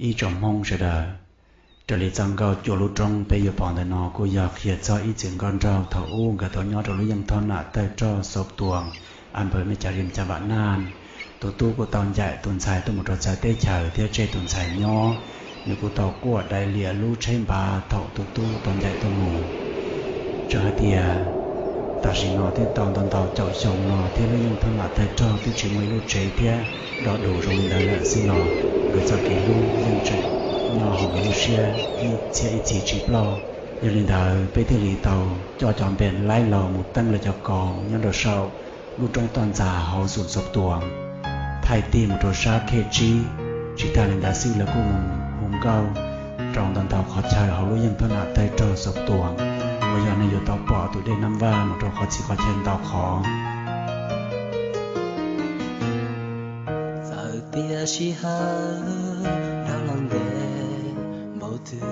Ib tsoom Hmoob sawv daws, raws li txoj nkauj Cua Lub Roob peb yuav pom ntawm no kuj yog qhia txog ib txwm nkauj nraug thaum ub nkawd tau nyob rau lub yeej thoj nam tawg rog Xov Tuam, a npawg Mej Cov Ris Cas Vam Naj. Tus tub kuj tau ncaim tus ntxhais tuaj mus rau txawv teb chaws thiab tseg tus ntxhais nyob, nws kuj tau quaj dai lias lub tsheb npav thaum tus tub tau ncaim tuaj mus. Txawm hais tias tam sim no twb tau ntau ntau caum xyoo no thiab lub yeej thoj nam tawg rog twb tsis muaj ib lub tsev thiab do dus zoo li ntawd lawm xwb los nkawd txoj kev hlub yeej tseem nyob hauv nkawd lub siab ib txhiab ib txhis tsis ploj. Yog li ntawd peb thiaj li tau coj cov npe laib los mus teeb lawv cov qauv nyob rau saum lub roob toj ntxas hauv xum Xov Tuam, thaij tig mus rau sab khej tsib. Tsis tag li ntawd xwb lawv kuj mus hu nkauj rau ntau ntau qhov chaw hauv lub yeej thoj nam tawg rog Xov Tuam uas yog nej yuav tau pom tus dej Nab Vaj mus rau qhov txhia qhov chaw ntau qhov. Txawm tias sij hawm dab laug ntev npaum twg,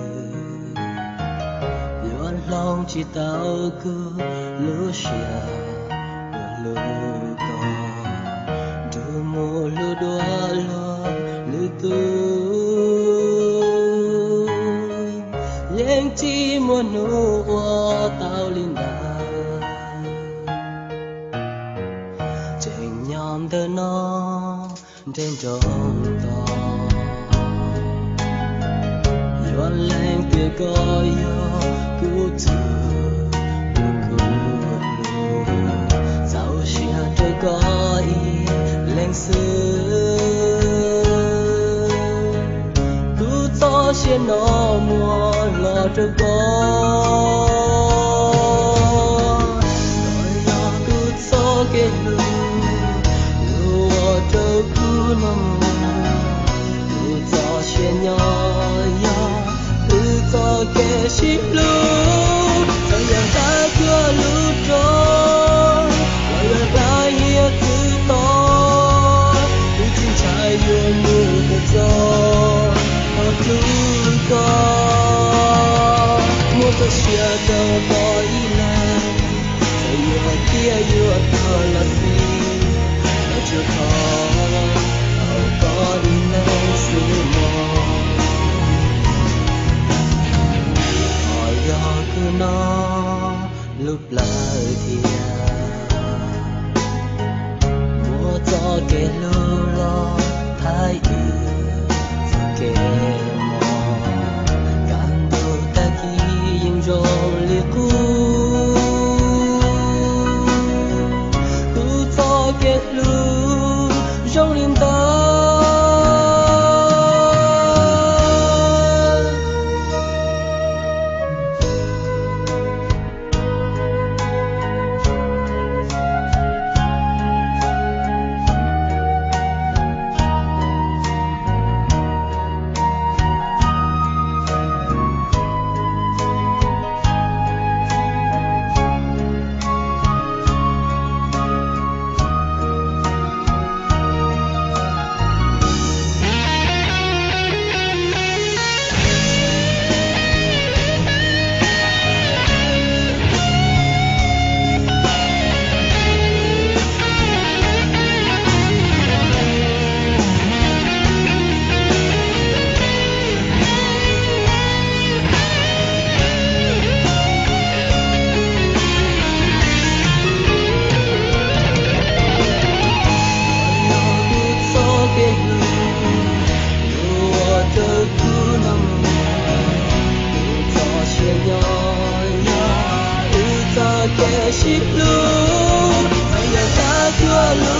yuav hloov tsis tau kuv lub siab uas hlub koj, nrug mus hlub dua luag lwm tus. Yeej tsis muaj hnub ua tau li ntawd, tseem nyob ntawm no nrog nrog tos. Yuav lees tias koj yog kuv txhua lub kua hlub, txaus siab rau koj ib leeg xwb. Kuv txoj sia no muab hlo rau koj, koj yog kuv txoj kev hlub, lub ua rau kuv noj mus. Kuv txoj sia nyob yog wb txoj kev sib hlub, txawm yog ntawm koj lub roob los yog hlab hiav txwv to, kuv tsis ntshai yuav mus kom txog thaum hlub koj. Muab koj siab rau koj ib leeg, txawm yuav tiaj yuav tuag los xij, los tsuas thov tau koj ib leeg xwb mog. Koj yog kuv noj lub plawv thiab, muab txoj kev hlub los thaij wb txoj kev mob. Kaj ntug tag kis yeej zoo li qub, kuv txoj kev hlub zoo li ntawd. Yog kuv txoj kev hlub, lub ua rau kuv noj mus. Kuv txoj sia nyob yog wb txoj kev sib hlub, txawm yog hlab hiav txwv to,